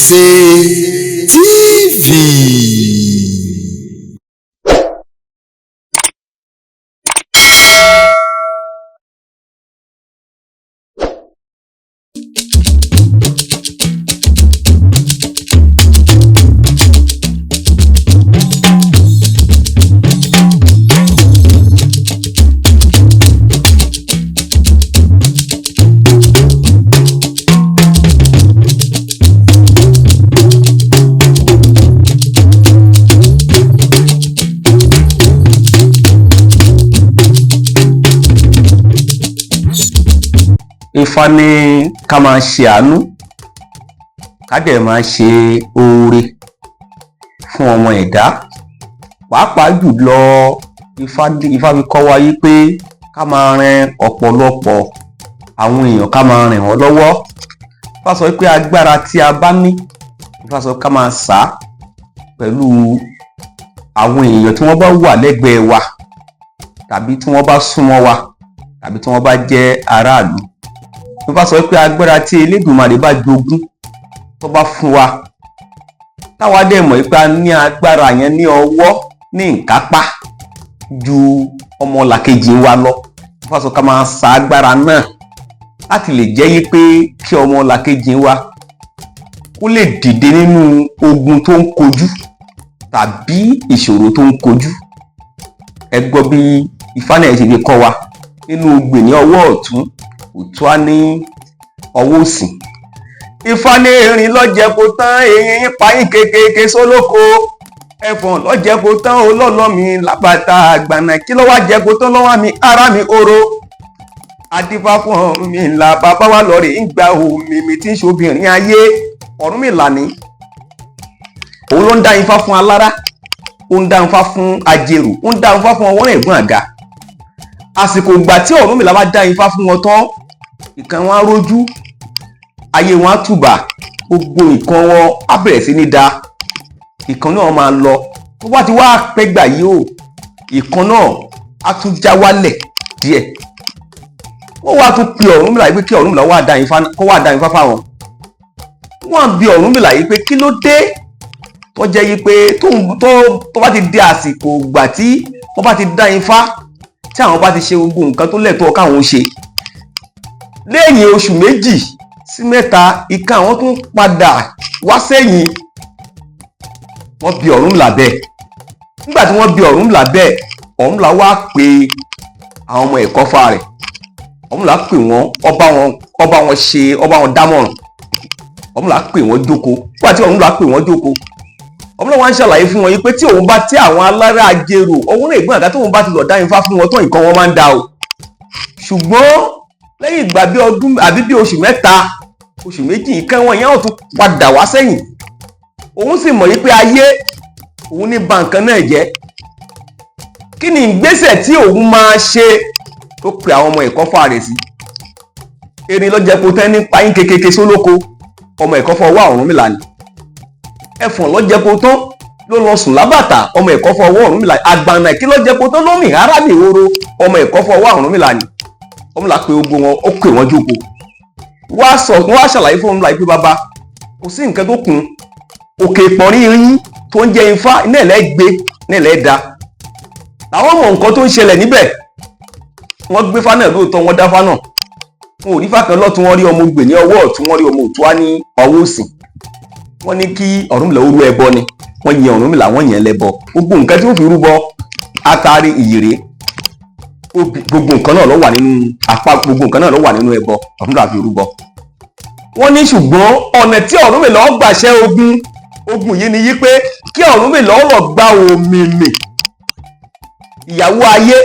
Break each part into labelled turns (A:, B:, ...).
A: Oríyìnrere TV.
B: Ifá ní ká máa ṣe àánú, ká dẹ̀ máa ṣe oore fún ọmọ ẹ̀dá. Pàápàá jùlọ, Ifá fi kọ́ wa yí pé ká máa ran ọ̀pọ̀lọpọ̀ àwọn èèyàn, ká máa ràn wọ́n lọ́wọ́. Ifá sọ pé agbára tí a bá ní, Ifá sọ ká máa sà á pẹ̀lú àwọn èèyàn tí wọ́n bá wà lẹ́gbẹ̀ẹ́ wa, tàbí tí wọ́n bá súnmọ́ wa, tàbí tí wọ́n bá jẹ́ aráàlú. Ifá sọ pé agbára tí Elédùmarè bá jogún, tó bá fún wa, táwa dẹ̀ mọ̀ pé a ní agbára yẹn ní ọwọ́, ní ìkápá ju ọmọlàkejì wa lọ, Ifá sọ ká máa sa agbára náà láti lè jẹ́ yí pé kí ọmọlàkejì wa kó lè dìde nínú ogun tó ń kojú tàbí ìṣòro tó ń kojú. Ẹ gbọ́ bí Ifá náà ṣe fi kọ́ wa nínú ogbè ní ọwọ́ ọ̀tún, òtún á ní ọwọ́ òsì. Ifá ní erin lọ́jẹ́ kó tán, erin payín kékeré sólóko. Ẹfọ̀n lọ́jẹ́ kó tán, olọ́lọ́ mi lábàtà. Àgbàna kí ló wá jẹ́ kó tán lọ́wọ́ mi, ara mi oró. Adífá fún Ọ̀rúnmìlà, bàbá wa lọ rè ń gba òmìmì tí ń ṣobìnrin ayé. Ọ̀rúnmìlà ní òun ló ń dá Ifá fún alára, ó ń dá Ifá fún ajérò, ó ń dá Ifá fún ọwọ́rìn ẹ̀gbọ́n àga. Àsìkò ìgbà tí Ọ̀rúnmìlà bá dá Ifá fún wọn tán, ìkan wọn á rójú, ayé wọn á tùbà, gbogbo nǹkan wọn á bẹ̀rẹ̀ sí ní da, ìkan náà máa lọ. Tó bá ti wá pẹ́gbà yìí o, ìkan náà á tún já wálẹ̀ díẹ̀. Wọ́n wá tún pe Ọ̀rúnmìlà yìí pé kí Ọ̀rúnmìlà wá dá Ifá, kó wá dá Ifá fáwọn. Wọ́n á bi Ọ̀rúnmìlà yìí pé kí ló dé tó jẹ́ yìí pé tó bá ti di àsìkò ìgbà tí wọ́n bá ti dá Ifá, tí àwọn bá ti ṣe gbogbo nǹkan tó lẹ́tọ̀ọ́ káwọn ṣe, lẹ́yìn oṣù 2 sí 3, ìka àwọn tún padà wá sẹ́yìn? Wọ́n bi Ọ̀rúnmìlà bẹ́ẹ̀. Nígbà tí wọ́n bi Ọ̀rúnmìlà bẹ́ẹ̀, Ọ̀rúnmìlà wá pe àwọn ọmọ ẹ̀kọ́fà rẹ̀. Ọ̀rúnmìlà pè wọ́n, ọba wọn ṣe, ọba wọn dámọ̀ràn. Ọ̀rúnmìlà pè wọ́n jókòó. Nígbà tí Ọ̀rúnmìlà pè wọ́n jókòó, Ọ̀rúnmìlà wá ń ṣàlàyé fún wọn yìí pé tí òun bá tí àwọn alára ajérò, òun lè gbọ́n àga, tóun bá ti lọ dá Ifá fún wọn tó, nǹkan wọn máa ń da o. Ṣùgbọ́n lẹ́yìn ìgbà bí ọdún àbí bí oṣù 3, oṣù 2, nǹkan wọn yẹn ò tún padà wá sẹ́yìn. Òun sì mọ̀ yìí pé ayé òun ní ba nǹkan náà jẹ́. Kí ni ìgbésẹ̀ tí òun máa ṣe? Tó pe àwọn ọmọ ẹ̀kọ́fà rẹ̀ sí. Erin lọ́jẹ́ kó tẹ́ ní payín kékeré sólóko, ọmọ ẹ̀kọ́fà ọwọ́ Ọ̀rúnmìlà ni. Ẹfọ̀n lọ́jẹ́ kó tán ló lọ sùn lábàtà, ọmọ ẹ̀kọ́fà ọwọ́ Ọ̀rúnmìlà. Àgbàna kí lọ́jẹ́ kó tán ló mì rárá mi ìhoro, ọmọ ẹ̀kọ́fà ọwọ́ Ọ̀rúnmìlà ni. Ọ̀rúnmìlà pé ogun wọn, ó pè wọ́n jókòó, wá sọ, wọ́n wá ṣàlàyé fún Ọ̀rúnmìlà pé bàbá, kò sí nǹkan tó kún òkè ìpọ̀nrín yín tó ń jẹ́ Ifá iná ẹ̀lẹ́ gbé iná ẹ̀lẹ́ da làwọn mọ̀ nǹkan tó ń ṣẹlẹ̀ níbẹ̀. Wọ́n gbé fá náà lóòótọ́, wọ́n dá fá náà, wọn ò rí fá kan lọ́tún, wọ́n rí ọmọ ogbè ní ọwọ́ ọ̀tún, wọ́n rí ọmọ òtún wá ní ọwọ́ òsì. Wọ́n ní kí Ọ̀rúnmìlà ó rú ẹbọ ni. Wọ́n yan Ọ̀rúnmìlà, wọ́n yàn lẹ́bọ. Gbogbo nǹkan tí ó fi rúbọ, atari, ìyèrè, gbogbo nǹkan náà ló wà nínú apá, gbogbo nǹkan náà ló wà nínú ẹbọ. Ọ̀rúnmìlà fi rúbọ. Wọ́n ní ṣùgbọ́n ọ̀nà tí Ọ̀rúnmìlà ó gbàṣẹ́ ogun yìí ni yí pé kí Ọ̀rúnmìlà ó lọ gba òmìmì, ìyàwó ayé.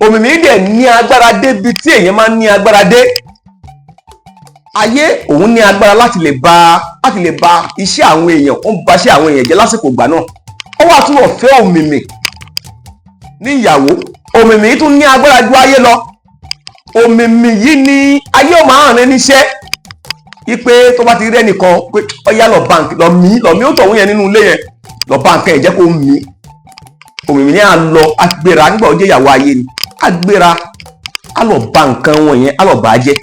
B: Òmìmì dẹ̀ ní agbára débi tí èèyàn máa ń ní agbára dé. Ayé òun ní agbára láti lè ba iṣẹ́ àwọn èèyàn, ó ń ba iṣẹ́ àwọn èèyàn jẹ́ lásìkò ìgbà náà. Ó wà túbọ̀ fẹ́ òmìmì ní ìyàwó. Òmìmì yìí tún ní agbára ju ayé lọ. Òmìmì yìí ní ayé ò máa rìn níṣẹ́ ipe tó bá ti rí ẹnìkan pé ọyá, lọ báǹkì, lọ mí, lọ mí, ó tọ̀hún yẹn nínú ilé yẹn, lọ báǹkì ẹ̀ jẹ́ kó mí. Òmìmì ní à lọ agbéra nígbà ó jẹ́ ìyàwó ayé ni, agbéra á lọ ba nǹkan wọn yẹn, á lọ bà á jẹ́.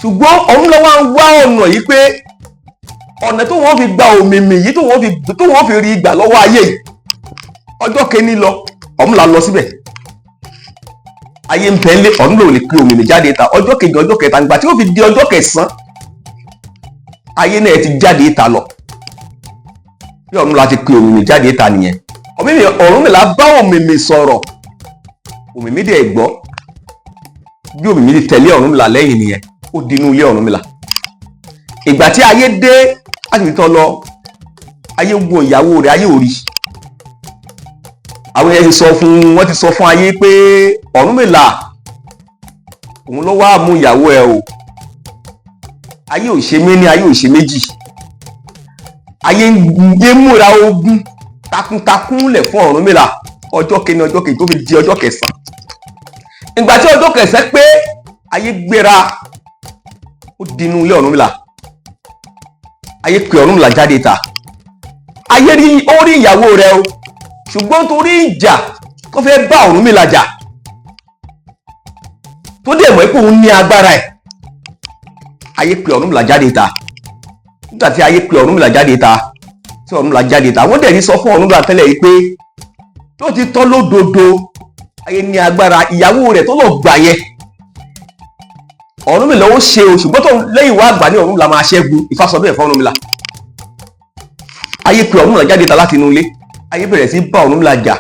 B: Ṣùgbọ́n òun lọ wá ń wá ọ̀nà yìí pé Ọ̀nà tó wọ́n fi gba òmìmì yìí, tó wọ́n fi rí gbà lọ́wọ́ ayé yìí. Ọjọ́ kìíní lọ, Ọ̀rúnmìlà lọ síbẹ̀, ayé ń bẹ lé, Ọ̀rúnmìlà ò lè pe òmìmì jáde ta. Ọjọ́ kejì, ọjọ́ kẹta, nígbà tí ó fi di ọjọ́ kẹsàn-án, ayé náà ti jáde ta lọ. Bí Ọ̀rúnmìlà ti pe òmìmì jáde ta nìyẹn. Ọ̀rúnmìlà bá òmìmì sọ̀rọ̀, òmìmì dẹ̀ gbọ́. Bí òmìmì ti tẹ̀lé Ọ̀rúnmìlà lẹ́yìn nìyẹn, ó dinú ilé Ọ̀rúnmìlà. Ìgbà tí ayé dé láti fi tọ́ lọ, ayé wo ìyàwó rẹ̀, ayé ò rí. Àwọn yẹn ti sọ fún, wọ́n ti sọ fún ayé pé Ọ̀rúnmìlà òun ló wá mú ìyàwó ẹ̀ o. Ayé ò ṣe méní, ayé ò ṣe méjì, ayé ń múra ogun takuntakun lẹ̀ fún Ọ̀rúnmìlà. Ọjọ́ kìíní, ọjọ́ kejì, tó fi di ọjọ́ kẹsàn-án. Ìgbà tí ọjọ́ kẹsàn-án pé, ayé gbéra, ó dinú ilé Ọ̀rúnmìlà. Ayé pe Ọ̀rúnmìlà jáde ta. Ayé rí, ó rí ìyàwó rẹ̀ o, ṣùgbọ́n torí ìjà tó fẹ́ bá Ọ̀rúnmìlà jà, tó dẹ̀ mọ̀ pé òun ní agbára ẹ̀, ayé pe Ọ̀rúnmìlà jáde ta. Nígbà tí ayé pe Ọ̀rúnmìlà jáde ta, tí Ọ̀rúnmìlà jáde ta, wọ́n dẹ̀ ní sọ fún Ọ̀rúnmìlà tẹ́lẹ̀ yìí pé tó ti tọ́ lódodo, ayé ní agbára ìyàwó rẹ̀ tó lọ gbà yẹ, Ọ̀rúnmìlà ó ṣe o, ṣùgbọ́n tó lẹ́yìn wá àgbà ní Ọ̀rúnmìlà máa ṣẹ́gun. Ifá sọ bẹ́ẹ̀ fún Ọ̀rúnmìlà. Ayé pe Ọ̀rúnmìlà jáde ta láti inú ilé. Ayé bẹ̀rẹ̀ sí bá Ọ̀rúnmìlà jà.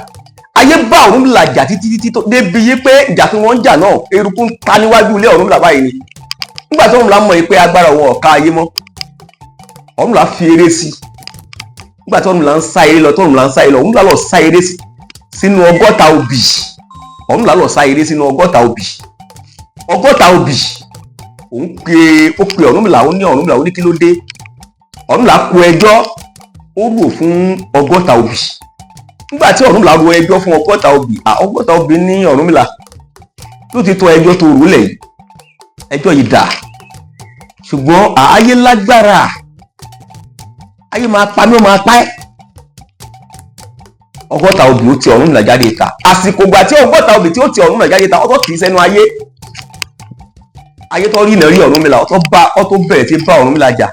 B: Ayé bá Ọ̀rúnmìlà jà títí títí tó débi yí pé ìjà tí wọ́n ń jà náà, eruku ń ta níwájú ilé Ọ̀rúnmìlà báyìí ni. Nígbà tí Ọ̀rúnmìlà mọ̀ pé agbára òun ò ká ayé mọ́, Ọ̀rúnmìlà fi eré sí. Nígbà tí Ọ̀rúnmìlà ń sá eré lọ, tí Ọ̀rúnmìlà ń sá eré lọ, Ọ̀rúnmìlà lọ sá eré sínú 60 obì. Ọ̀rúnmìlà lọ sá eré sínú 60 obì. 60 obì, òun pe, ó pe Ọ̀rúnmìlà, ó ní Ọ̀rúnmìlà, ó ní kí ló dé? Ọ̀rúnmìlà kó ẹjọ́, ó rò fún 60 obì. Nígbà tí Ọ̀rúnmìlà ro ẹjọ́ fún 60 obì, 60 obì ní Ọ̀rúnmìlà ló ti tọ́ ẹjọ́ tó rò lẹ̀ yìí, ẹjọ́ yìí dà, ṣùgbọ́n ayé lágbára, ayé máa pa mí, ó máa pa ẹ́. 60 obì ó ti Ọ̀rúnmìlà jáde ta. Àsìkò ìgbà tí 60 obì tí ó ti Ọ̀rúnmìlà jáde ta, ọtọ́ kì í sẹ́nu ayé. Ayé tó rí ìnárí Ọ̀rúnmìlà, ọtọ́ bá ọtọ́ bẹ̀rẹ̀ sí bá Ọ̀rúnmìlà jà.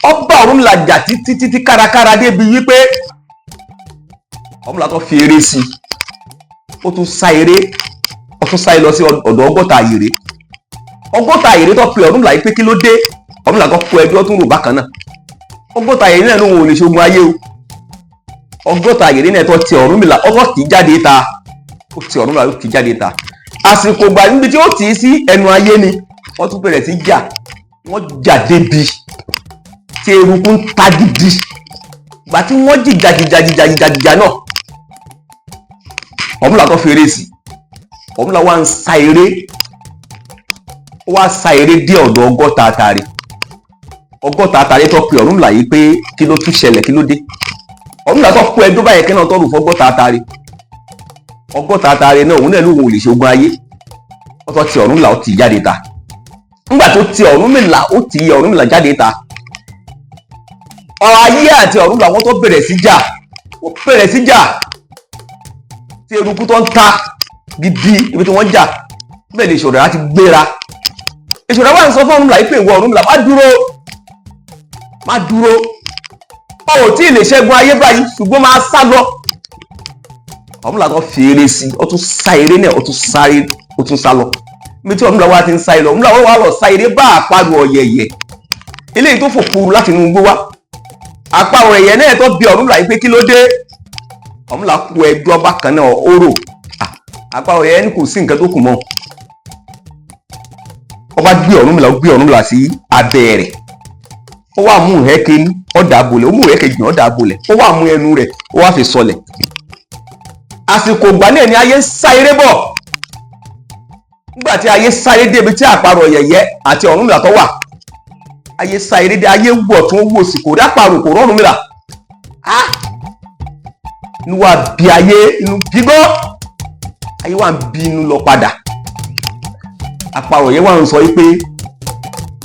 B: Ó bá Ọ̀rúnmìlà jà títí títí kárakára débi wípé Ọ̀rúnmìlà tó fi eré sí i, ó tún sá eré, ó tún sáré lọ sí ọ̀dọ̀ 60 àyèrè. 60 àyèrè tó pe Ọ̀rúnmìlà yìí pé kí ló dé? Ọ̀rúnmìlà tó kó ẹjọ́ tó ń rò bákan náà. 60 àyèrè náà lóun ò lè ṣogun ayé o. 60 àyèrè náà tó ti Ọ̀rúnmìlà, ọkọ̀ tì í jáde ta. Ó ti Ọ̀rúnmìlà, ó tì í jáde ta. Àsìkò ìgbà níbi tí ó tì í sí ẹnu ayé ni wọ́n tún bẹ̀rẹ̀ sí jà. Wọ́n jà débi tí eruku ń ta gidi. Ìgbà tí wọ́n jìjà jìjà jìjà jìjà jìjà náà, Ọ̀rúnmìlà tó fèrè sí, Ọ̀rúnmìlà wá ń sa eré, ó wá sa eré dé ọ̀dọ̀ 60 àtàrí. 60 àtàrí tó pe Ọ̀rúnmìlà yìí pé kí ló tún ṣẹlẹ̀, kí ló dé? Ọ̀rúnmìlà tó kó ẹjọ́ báyẹn kí náà tó rò fún 60 àtàrí. 60 àtàrí náà, òun náà lóun ò lè ṣe ogun ayé. Wọ́n tó ti Ọ̀rúnmìlà, ó ti jáde ta. Nígbà tó ti Ọ̀rúnmìlà, ó ti Ọ̀rúnmìlà jáde ta, ọ̀rọ̀ ayé àti Ọ̀rúnmìlà, wọ́n tó bẹ̀rẹ̀ sí jà. Wọ́n bẹ̀rẹ̀ sí jà tí eruku tó ń ta gidi ibi tí wọ́n jà. Bẹ́ẹ̀ ni ìṣòro láti gbéra. Ìṣòro wà ń sọ fún Ọ̀rúnmìlà yìí pé ìwọ Ọ̀rúnmìlà, má dúró, má dúró, o ò tí ì lè ṣẹ́gun ayé báyìí, ṣùgbọ́n máa sá lọ. Ọ̀rúnmìlà tó fi eré sí, ó tún sá eré náà, ó tún sáré, ó tún sá lọ. Níbi tí Ọ̀rúnmìlà wá ti ń sá eré lọ, Ọ̀rúnmìlà wá lọ sá eré bá àparò ọ̀yẹ̀yẹ̀ eléyìí tó fò kúrú láti inú igbó wá. Àparò ẹ̀yẹ náà tó bi Ọ̀rúnmìlà yìí pé kí ló dé? Ọ̀rúnmìlà kó ẹjọ́ bákan náà, ó rò. Àparò ẹ̀yẹ ní kò sí nǹkan tó kù mọ́. Ó bá gbé Ọ̀rúnmìlà, ó gbé Ọ̀rúnmìlà sí abẹ́ rẹ̀, ó wá mú ìhẹ́ kínní, ó dà á bolẹ̀, ó mú ìhẹ́ kejì, ó dà á bolẹ̀, ó wá mú ẹnu rẹ̀, ó wá fi sọlẹ̀. Àsìkò ìgbà náà ni ayé ń sá eré bọ̀. Nígbà tí ayé sáré débi tí àparò yẹ̀yẹ́ àti Ọ̀rúnmìlà tó wà, ayé sá eré dé, ayé wọ̀ tó ń wò sí, kò rí àparò, kò rọ́rùnmìlà. Inú wa bí ayé, inú bí gbọ́, ayé wa ń bí inú lọ padà. Àparò yẹn wà ń sọ yìí pé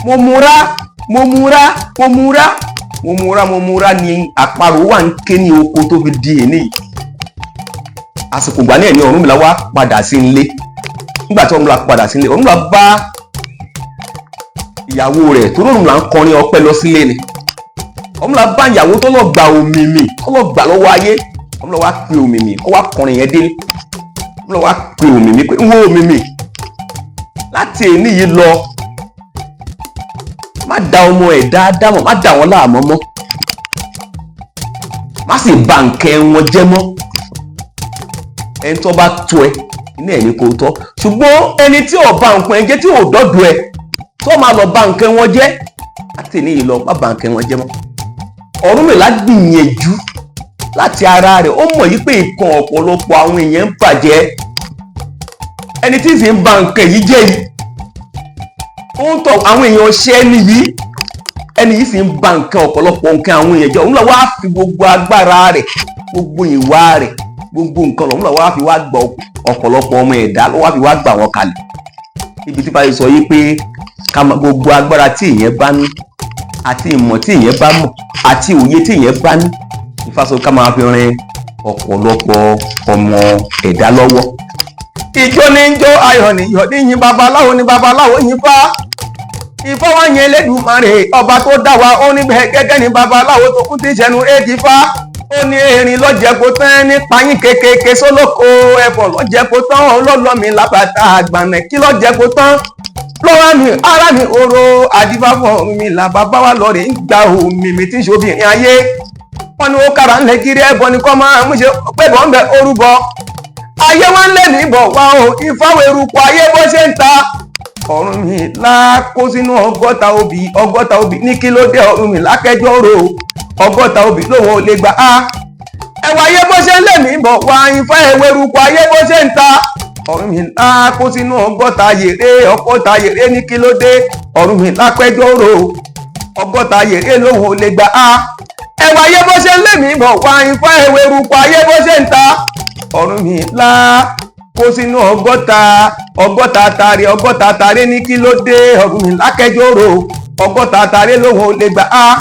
B: mo múra, mo múra, mo múra, mo múra, mo múra ni àparò wà ń ké ní oko tó fi di èní yìí. Àsìkò ìgbà náà ni Ọ̀rúnmìlà wá padà sí ilé. Nígbà tí Ọ̀rúnmìlà padà sí ilé, Ọ̀rúnmìlà bá ìyàwó rẹ̀ tó Ọ̀rúnmìlà ń kọrin ọpẹ́ lọ sílé ni. Ọ̀rúnmìlà bá ìyàwó tó lọ gba òmìmì, tó lọ gbà lọ́wọ́ ayé. Ọ̀rúnmìlà wá pe òmìmì, ó wá kọrin yẹn délé. Ọ̀rúnmìlà wá pe òmìmì pé, ń wo òmìmì, láti èní yìí lọ, má da ọmọ ẹ̀dá dámọ̀, má da wọn láàmú mọ́, má sì bà nǹkan wọn jẹ́ mọ́. Ẹni tó bá tó ẹ inú ẹ̀ ní kò tọ́, ṣùgbọ́n ẹni tí ò bà nǹkan ẹ jẹ́, tí ò dọ́dọ̀ ẹ, tó máa lọ bà nǹkan wọn jẹ́, láti èní yìí lọ, má bà nǹkan wọn jẹ́ mọ́. Ọ̀rúnmìlà gbìyànjú láti ara rẹ̀. Ó mọ̀ yí pé nǹkan ọ̀pọ̀lọpọ̀ àwọn èèyàn ń bàjẹ́. Ẹni tí sì ń ba nǹkan yìí jẹ́ yìí, ó ń tọ̀ àwọn èèyàn ṣe ẹni yìí, ẹni yìí sì ń ba nǹkan, ọ̀pọ̀lọpọ̀ nǹkan àwọn èèyàn jẹ́. Òun lọ wá fi gbogbo agbára rẹ̀, gbogbo ìwà rẹ̀, gbogbo nǹkan lòun lọ wá fi wá gbọ́ ọ̀pọ̀lọpọ̀ ọmọ ẹ̀dá ló wá fi wá gbà wọ́n kalẹ̀. Ibi tí báyìí sọ yìí pé ká gbogbo agbára tí ìyẹn bá ní, àti ìmọ̀ tí ìyẹn bá mọ̀, àti òye tí ìyẹn bá ní, Ifá sọ ká máa fi rin ọ̀pọ̀lọpọ̀ ọmọ ẹ̀dá lọ́wọ́. Ìjó ní ń jó, ayọ̀ níyọ̀ níyìn, babaláwo ní babaláwo yín fá. Ifá wá yẹn Elédùmarè, ọba tó dá wa. Ó ní bẹ́ẹ̀ gẹ́gẹ́ ní babaláwo tó kún tí ìṣẹ́nu éjì fá. Ó ní erin lọ́jẹ̀ kó tán ní payín kékeré sólóko, ẹ̀fọ̀n lọ́jẹ̀ kó tán ọlọ́lọ́mi lábàtà, àgbànà kí lọ́jẹ̀ kó tán lọ́wọ́ mi ara mi oró. Àdìbàfọ̀ mi là bàbá wa lọ́ọ̀rẹ́ ń gba omi mi tí ń ṣobìnrin ayé. Wọn ni ó kára ńlẹ̀ kiri, ẹbọ ni kọ́ máa ń ṣe pé bọ́ ń bẹ orúbọ ayé wọn lé ní bọ̀ wá o. Ìfáwọ̀ eruku ayé bó ṣe ń ta. Ọ̀rúnmìlà kó sínú 60 obì. 60 obì ní kí ló dé? Ọ̀rúnmìlà kẹjọ rò. 60 obì lòun ò lè gbà á. Ẹwà ayé bó ṣe ń lé ní bọ̀ wá. Ifá ẹwẹ́ eruku ayé bó ṣe ń ta. Ọ̀rúnmìlà kó sínú 60 yèrè. 60 yèrè ní kí ló dé? Ọ̀rúnmìlà kẹjọ rò. 60 yèrè lòun ò lè gbà á. Ẹwà ayé bó ṣe ń lé ní bọ̀ wá. Ifá ẹwẹ́ eruku ayé bó ṣe ń ta. Ọ̀rúnmìlà kó sínú 60 tàrí. 60 tàrí ní kí ló dé? Ọ̀rúnmìlà kẹjọ rò. 60 tàrí lòun ò lè gbà á.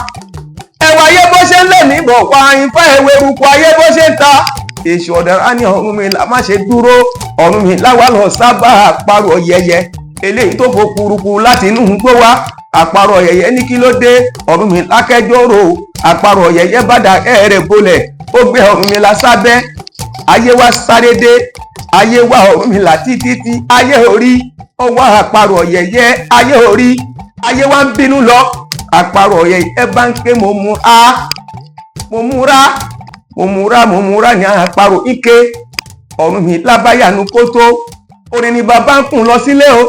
B: Ẹwà ayé bó ṣe ń lé ní bọ̀ wá. Ifá ẹwẹ́ eruku ayé bó ṣe ń ta. Èṣù ọ̀dàrà ní Ọ̀rúnmìlà má ṣe dúró. Ọ̀rúnmìlà wà lọ sábà àparò yẹyẹ eléyìí tó fò kúrukú láti inú gbó wá. Àparò yẹyẹ ní kí ló dé? Ọ̀rúnmìlà kẹjọ rò. Àparò yẹyẹ bàdà ẹ̀rẹ̀ bolẹ̀, ó gbé Ọ̀rúnmìlà sábẹ́. Ayé wa sáré dé, ayé wa Ọ̀rúnmìlà títí tí ayé orí ó wá àparò yẹyẹ ayé orí. Ayé wa ń bínú lọ. Àparò yẹyẹ bá ń ké, mo mú a, mo múra, mo múra, mo múra ní àparò ike. Ọ̀rúnmìlà báyànú kótó orin ni bàbá ń kùn lọ sílé o.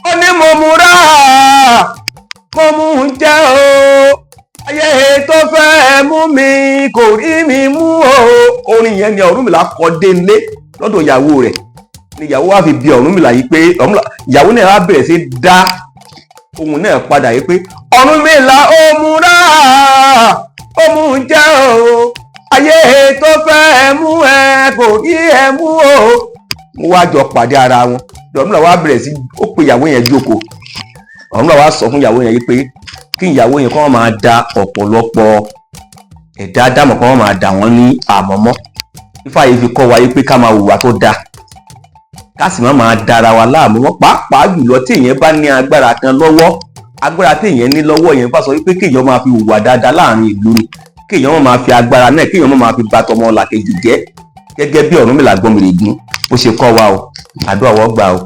B: Ó ní mo múra, mo mú un jẹ́ o, ayé tó fẹ́ mú mi kò rí mi mú o. Orin yẹn ni Ọ̀rúnmìlà kọ délé lọ́dọ̀ ìyàwó rẹ̀, ni ìyàwó wa fi bi Ọ̀rúnmìlà yìí pé ìyàwó náà wá bẹ̀rẹ̀ sí dá ohun náà padà yìí pé Ọ̀rúnmìlà ó múra, ó mú un jẹ́ o, ayé tó fẹ́ mú ẹ kò rí ẹ mú o. Mo wá jọ pàdé ara wọn. Ọ̀rúnmìlà wá bẹ̀rẹ̀ sí ó pe ìyàwó yẹn jókòó. Ọ̀rúnmìlà wá sọ fún ìyàwó yẹn yìí pé kí ìyàwó yẹn kó máa da ọ̀pọ̀lọpọ̀ ẹ̀dá dámọ̀, kó máa dà wọ́n ní àmọ́mọ́. Ifá yìí fi kọ́ wa yìí pé ká máa hùwà tó dáa, ká sì má máa dára wa láàmú mọ́, pàápàá jùlọ tí èèyàn bá ní agbára kan lọ́wọ́. Agbára tí èèyàn ní lọ́wọ́ yẹn bá sọ wípé kéèyàn máa fi hùwà dáadáa láàrin ìlú ni, kéèyàn má máa fi agbára náà, kéèyàn má máa fi bà tọmọ làkejì jẹ́, gẹ́gẹ́ bí Ọ̀rúnmìlà Àgbọnnìrègún bó ṣe kọ́ wa o. Àdúrà wọ́n gbà o.